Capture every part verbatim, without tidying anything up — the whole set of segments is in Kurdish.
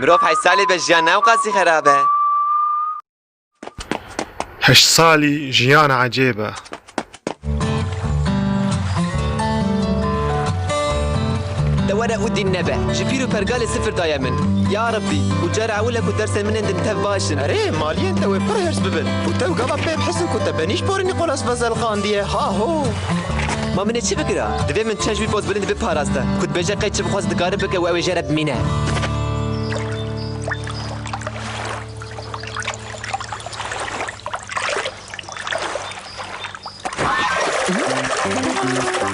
Mirov heşt salî be, jiyan ne ew qasî xerab e. Heşt salî jiyan ecêb e. Te were û dîn nebe. Ji pîr û pergalê sifir daye min. Ya Rebbî, û cara ewil e ku dersên min ên din tev baş in. Erê, maliyên te wê pir hêrs bibin. Û tew gava pê bihisin ku te benî ji porê Nîkolas Vezel xandiye. Ha ho! Ma min ê çi bikira? Divê min çend ji wî poz bilind biparasta. Ku dibêje qey çi bixwaz dikare bike û ew ê jê re bimîne.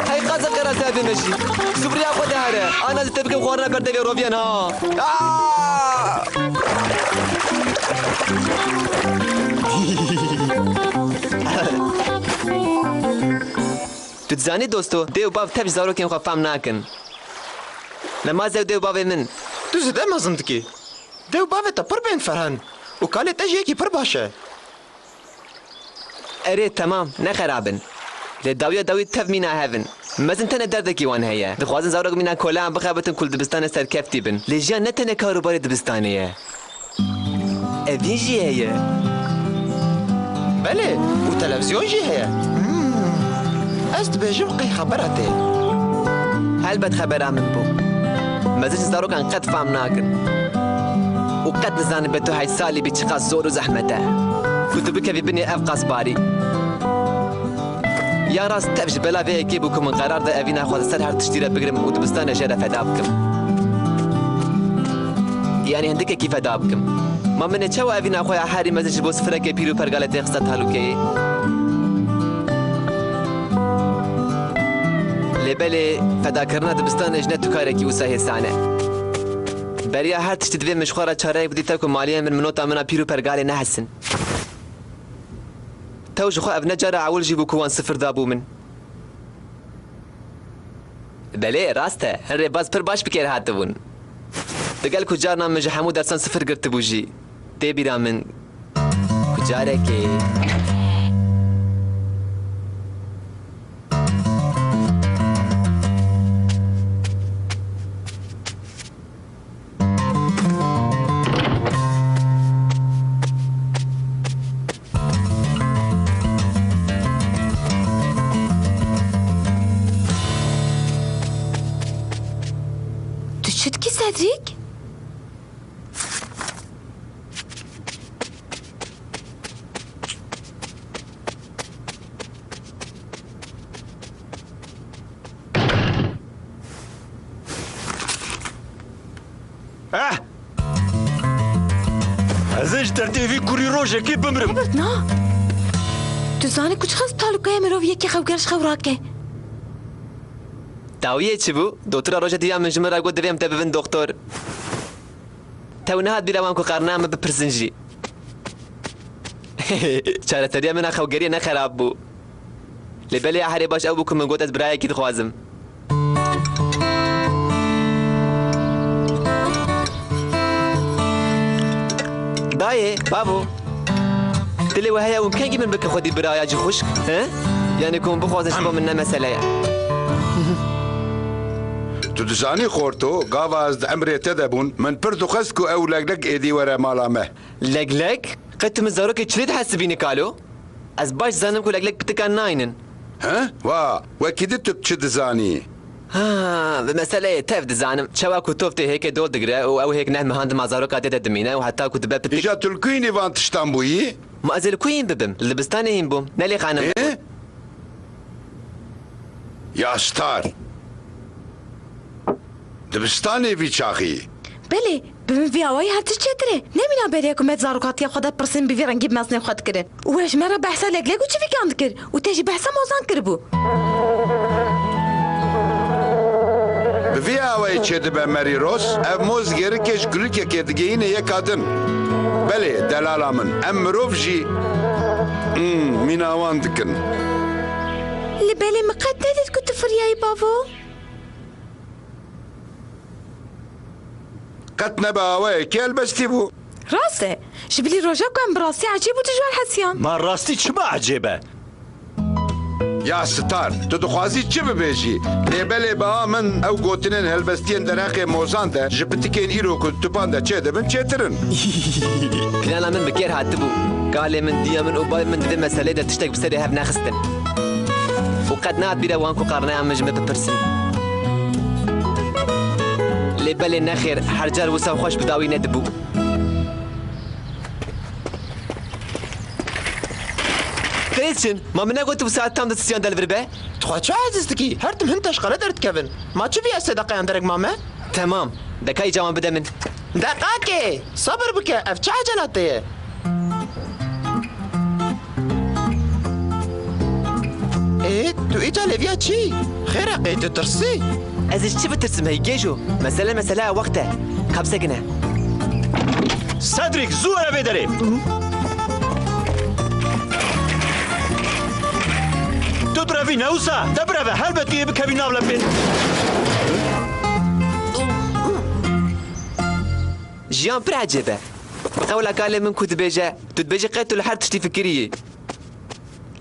Hey qaza qerase evê me jî. Zubriya xwe de here. Ana ez te bikim xwarina ber devê roviyan ha. Aa! Tu dizanî dosto, dê û bav tev ji zarokên xwe fam nakin. Lema ez ew dê û bavê min. Tu zêde mezin dikî. Dê û bavê te pir bên ferhen û kalê te jî yekî pir baş e. Erê, temam, ne xerab in. Lê dawiya dawî tev mîna hev in. Mezin tenê derdekî wan heye. Dixwazin zarok mîna koleyan bixebitin ku li dibistanê serkeftî bin. Lê jiyan ne tenê kar û barê dibistanê ye. Evîn jî heye. Belê, û televizyon jî heye. Hmm. Ez dibêjim qey xebera te ye. Helbet xebera min bû. Mezin ji zarokan qet fam nakin. Û qet nizanin be tu heşt salî bî çiqas zor û zehmet e. Ku tu bikevî binê ev qas barî. Ya rast tev ji bela vê yekê bû ku min qerar da evîna xwe li ser her tiştî re bigrim û dibistanê jê re feda bikim. Yanî hindikekî feda bikim. Ma min ê çawa evîna xwe ya herî mezin ji bo sifirekê pîr û pergalê tê xista talûkeyê? Lê belê, fedakirina dibistanê ji ne tu karekî wisa hêsan e. Beriya her tiştî divê min ji xwe re çareyek bidî te ku maliyên min minota min a pîr û pergalê nehesin. Tew ji xwe ev ne cara ewil jî bû ku wan sifir dabû min. Belê, rast e, hin rêbaz pir baş bi kêr hatibûn. Digel ku carna min ji hemû dersan sifir girtibû jî. Tê bîra min ku carekê. Tu çi dikî Cedric? Eh! Ez ê ji derdê vî kurî rojekê bimrim. Robert, na! Tu zanî ku çiqas talûka ye mirov yekî xew ger ji xew rake? Dawiyê çi bû? Dotira roja dî ya min ji min re got divê em te bibin doxtor. Tew nehat bîra wan ku qarneya min bipirsin jî. Çareseriya min a xewgeriyê ne xerab bû. Lê belê ya herê baş ew bû ku min got ez birayekî dixwazim. Dayê, bavo. Dilê we heye hûn kengî min bike xwedî biraya cixwişk? He? Yanî ku hûn bixwazin ji bo min ne mesele ye. Tu dizanî xorto, gava ez di emrê te de bûn, min pir dixwest ku ew leglek êdî were mala me. Leglek? Qet tu min zarokê çilê dihesibînî kalo? Ez baş dizanim ku leglek pitika naynin. He? Wa, wekî di tu çi dizanî? Ha, bi meseleyê tev dizanim. Çawa ku tov tê hêkê dol digire û ew hêk neh mehan dima zaroka dê de dimîne û heta ku dibe pitik. Îja tu li ku hînî van tiştan bûyî? Ma ez ê li ku hîn bibim? Li dibistanê hîn bûm. Ne lê xanim. Ê? Ya star. Dibistanê vî çaxî. Belê, bi min vî awayî her tişt çêtir e. Ne mîna beriya ku me di zarokatiya xwe de pirsên bi vî rengî bi mezinên xwe dikirin. Û we ji me re behsa leglek û çivîkan dikir. Û te jî behsa mozan kiribû. Bi vî awayî çêdibe Mary Rose, ev moz gêrikê ji gulikekê digihîne yeka din. Belê, delala min, em mirov jî, hmm, mîna wan dikin. Li belê min qet nedît ku tu firiyayî bavo. Qet nebe awayekî helbestî bû. Rast e. Ji bilî roja ku em bi rastî ecêb û dijwar hesiyan. Ma rastî çima ecêb e? Ya Star, tu dixwazî çi bibêjî? Lê belê bi a min ew gotinên helbestiyên derheqê mozan de ji pitikên îro ku di tupan de çêdibin çêtir in. Plana min bi kêr hatibû. Kalê min, diya min û bavê min di vê meseleyê de tiştek bi serê hev nexistin. Û qet nehat bîra wan ku qarneya min ji min bipirsin. Lê belê nexêr, her car wisa xweş bi dawî nedibû. Qêz çin, ma min negotibû saet tam di sisiyan de li vir be? Tu xwe çi aciz dikî? Her tim hin teşqele derdikevin. Ma çi vî ez sê deqeyan derek mame? Temam. De ka îca wan bide min. Deqakê! Sebir bike, ev çi ecela te ye? Ê, tu îca lêviya çi? Xêr e, qey tu tirsî? Ez ji çi bitirsim hey gêjo? Mesele meseleya wext e. Ka bisekine. Cedric, zû were vê derê. Tu birevî ne wisa? Te bireve, helbet tu yê bikevî nav lepê. Jiyan pir ecêb e. Bi qewla kalê min ku dibêje, tu dibêjî qey tu li her tiştî fikirî yî.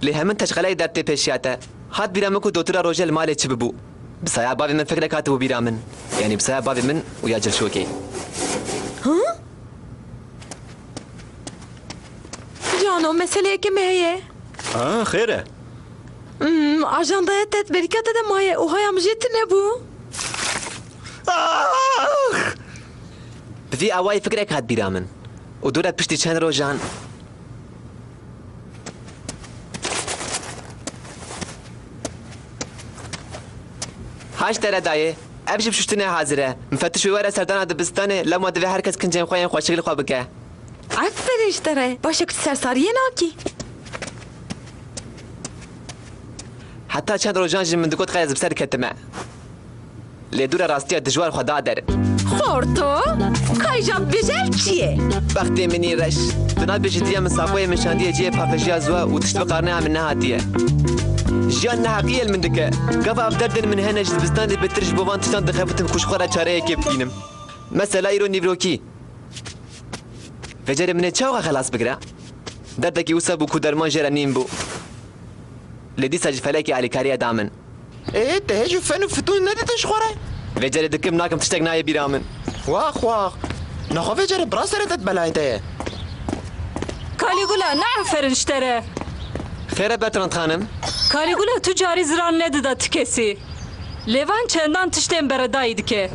Lê hemin teşqeleyê derd tê pêşiya te. Hat bîra min ku dotira rojê li malê çi bibû. Bi saya bavê min fikrek hatibû bîra min. Yanî bi saya bavê min û ya Cilşokê. Hı? Cano, meseleyeke me heye. Ha, xêr e. Hmm, ajandaya te di berîka te de maye û haya min jê tune bû. Ah! Bi vî awayî fikrek hat bîra min. Û dû re piştî çend rojan. Ha ji te re dayê. Ev jî bi şuştinê hazir e. Mifetiş wê were serdana dibistanê, lewma divê her kes kincên xwe yên xweşik li xwe bike. Aferin ji te re. Baş e ku tu sersariyê nakî. Heta çend rojan jî min digot qey ez bi ser ketime. Lê dû re rastiya dijwar xwe da derin. Xorto, ka îja bibêje ev çi ye? Bextê min î reş. Tu nabêjî diya min sapoyê min şandiye cihê paqijî ya ziwa û tişt bi qarneya min nehatiye. Jiyan neheqî ye li min dike. Gava ev derdên min hene ji dibistanê bêtir ji bo van tiştan dixebitim ku ji xwe re çareyekê bibînim. Mesela îro nîvrokî. Vêcerê min ê çawa xelas bikira? Derdekî wisa bû ku derman jê re nîn bû. Lê dîsa jî felekê alîkariyê da min. Ê, te hêj û fen û fitûn nedîtin ji xwe re? Vêcerê dikim nakim tiştek nayê bîra min. Wax, wax. Nexwe vêcerê bi rastî re dest belayê te ye. Kalîgula, ne aferin ji te re. Xêr e Bertrand xanim? Kalîgula, tu carî ziran nedida ti kesî. Lê van çendan tiştên beredayî dike.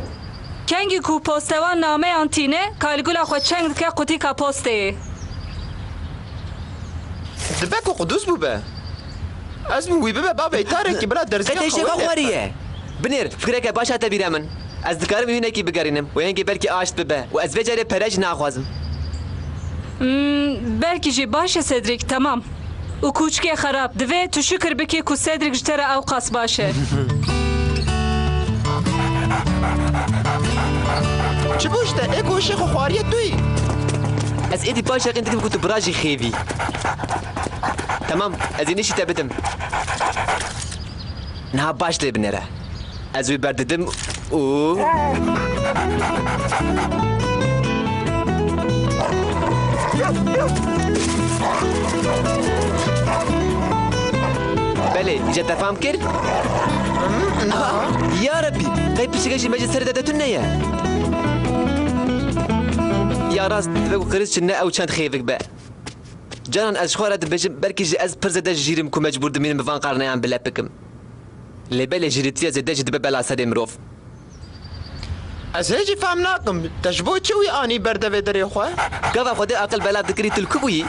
Kengî ku postewan nameyan tîne, Kalîgula xwe çeng dike qutîka posteyê. Dibe ku qudûz bûbe. Ez bûm wî bibe bavê îtarekî bila derziya Qetê xwe jê xwe wê xwarî ye. Binêr, fikreke baş hate bîra min. Ez dikarim wî hinekî bigerînim û hingê belkî aşt bibe û ez vê carê pere jî naxwazim. Hmm, belkî jî baş e Cedric, temam. Û kûçikê xerab. Divê tu şikir bikî ku Cedric ji te re ewqas baş e. Çi bû ji te? Ê ku hişê xwe xwariye tu yî. Ez êdî paş heqîn dikim ku tu bira jî xêvî. Temam, ez ê nişî te bidim. Niha baş lê binêre. Ez wî berdidim û... Belê, îca te fam kir? Ya Rebî, qey pişike jî me ji serê de de tune ye. Ya rast, divê ku qiriz çi ne ew çend xêvik be. Canan ez ji xwe re dibêjim, belkî jî ez pir zêde jîr im ku mecbûr dimînim bi van qarneyan bi lep bikim. Lê belê jîrîtiya zêde jî dibe bela serê mirov. Ez hê jî fehm nakim, te ji bo çi wî anî ber devê derê xwe? Gava Xwedê aqil bela dikirî tu li ku bûyî?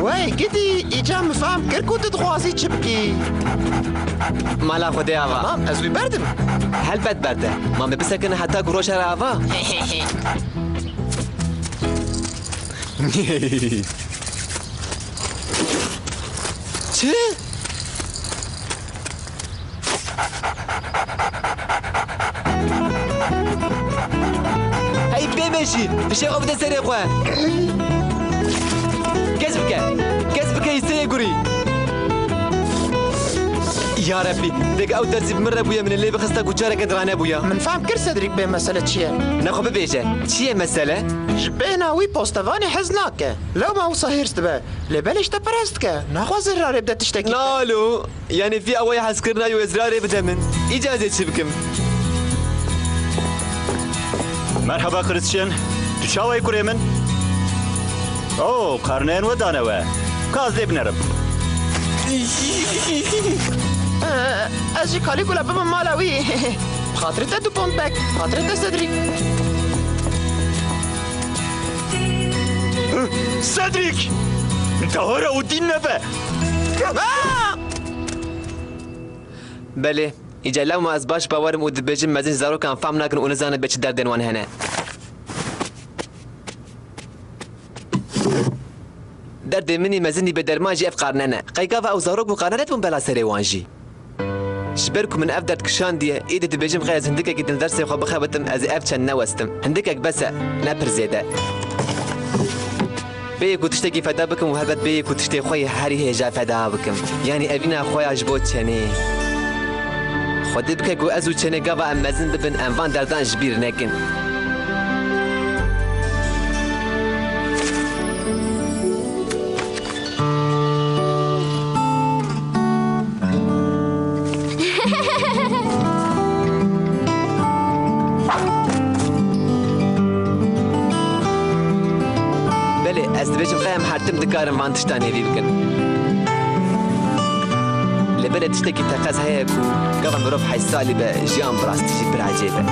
Wey gidî, îca min fehm kir ku tu dixwazî çi bikî. Mala Xwedê ava. Mam, ez wî berdim. Helbet berde. Ma me bisekine heta ku roj here ava. Çi? Hey bêmeşî, fişê xwe bide serê xwe. Kes bike, kes bike hîseyê gurî. Ya Rebî, dêk ew dersî bi min re bûye, min ê lê bixista ku careke din ranebûya. Min fehm kir Cedric bê mesele çi ye. Nexwe bibêje, çi ye mesele? Ji bêhna wî postevanê hez nake. Lewma wisa hêrs dibe. Lê belê ji te perest dike. Naxwaze rarê bide tiştekî. Nalo, yanî vî awayê hezkirina wê zirarê bide min. Îca ez ê çi bikim? Merhaba Christian. Tu çawa yî kurê min? Oo, karneyên we dane we. Ka ez lê binerim. Ee, ez ji Caligula bibim mala wî. Bi xatirê te Dupont bek. Bi xatirê te Cedric. Cedric! Dahora û dîn nebe! Aa! Belê, îca lewma ez baş bawerim û dibêjim mezin ji zarokan fam nakin û nizanin bê çi derdên wan hene. Derdê min î mezinî bê derman jî ev qarne ne. Qey gava ew zarok bûn qarne nedibûn bela serê wan jî. Ji ber ku min ev derd kişandiye, êdî dibêjim qey ez hindikekî din dersê xwe bixebitim, ez ê ev çend newestim. Hindikek bes e, ne pir zêde. Bêyî ku tiştekî feda bikim û helbet bêyî ku tiştê xwe yê herî hêja feda bikim. Yanî evîna xwe ya ji bo çenê. Xwedê bike ku ez û çenê gava em mezin bibin, em van derdan ji bîr nekin. Belê, ez dibêjim qey em her tim dikarin van tiştan hêvî bikin. Lê belê tiştekî teqez heye ku gava mirov heyşt salî be, jiyan bi rastî jî pir ecêb e.